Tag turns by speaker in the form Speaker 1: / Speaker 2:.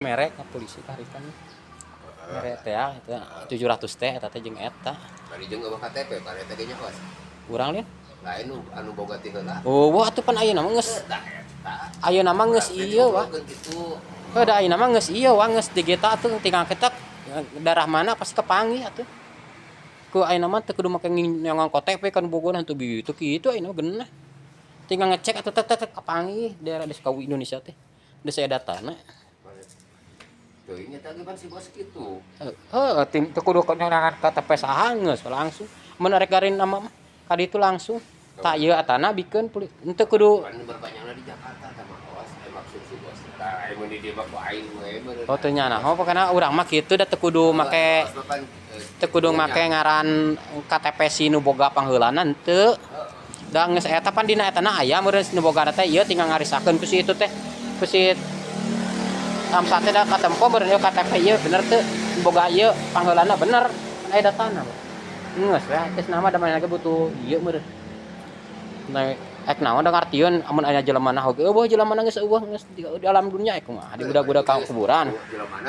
Speaker 1: Mere ka polisi tarikan. Mere teh ya, eta 700 teh eta teh jeung eta.
Speaker 2: Bari jeung euweuh KTP bare teh ge nya, Bos.
Speaker 1: Urang lian.
Speaker 2: Lain nu anu boga ti heula.
Speaker 1: Oh, wah, atuh pan ayeuna mah geus
Speaker 2: Tah eta.
Speaker 1: Ayeuna mah geus ieu, wah.
Speaker 2: Diobrolkeun kitu.
Speaker 1: Heuh, da ayeuna mah geus ieu, wah, geus digital atuh, tinggal ketek darah mana pasti kepanggih atuh. Ku ayeuna mah teu kudu make neangan KTP kan bogonan teu kitu kitu, ayeuna mah geunah. Tinggal ngecek atuh, tek tek tek, kepanggih daerah di Sukabumi Indonesia teh. Geus aya datana.
Speaker 2: Teuing eta ge pan si bos kitu.
Speaker 1: Heuh, tim teu kudu neangan KTP saha, geus langsung. Mun arek garin nama mah ka ditu langsung. Tah, ieu atana bikeun henteu kudu.
Speaker 2: Pan berbanyak di Jakarta tah mah, awas maksud si bos. Tah, mun di dieu mah ku aing we meureun.
Speaker 1: Oh, teu nyana. Oh, pokona urang mah kitu da teu kudu make
Speaker 2: Bos mah pan,
Speaker 1: teu kudu make ngaran KTP si nu boga pangheulana henteu. Da geus eta pan dina etana aya meureun si nu boga teh ieu, tinggal ngarisakeun ku si itu teh. Ku si Samsat teh da katempo meureun ieu KTP ieu bener teu boga ieu pangheulana, bener. Kan aya datana. Geus we geus nama da manehna ge butuh ieu meureun. Nah, ek naon da ngartieun amun aya jelema na oge euweuh, jelema geus euweuh, geus di alam dunya, ek kumaha di budak-budak ka kuburan.
Speaker 2: Jelema.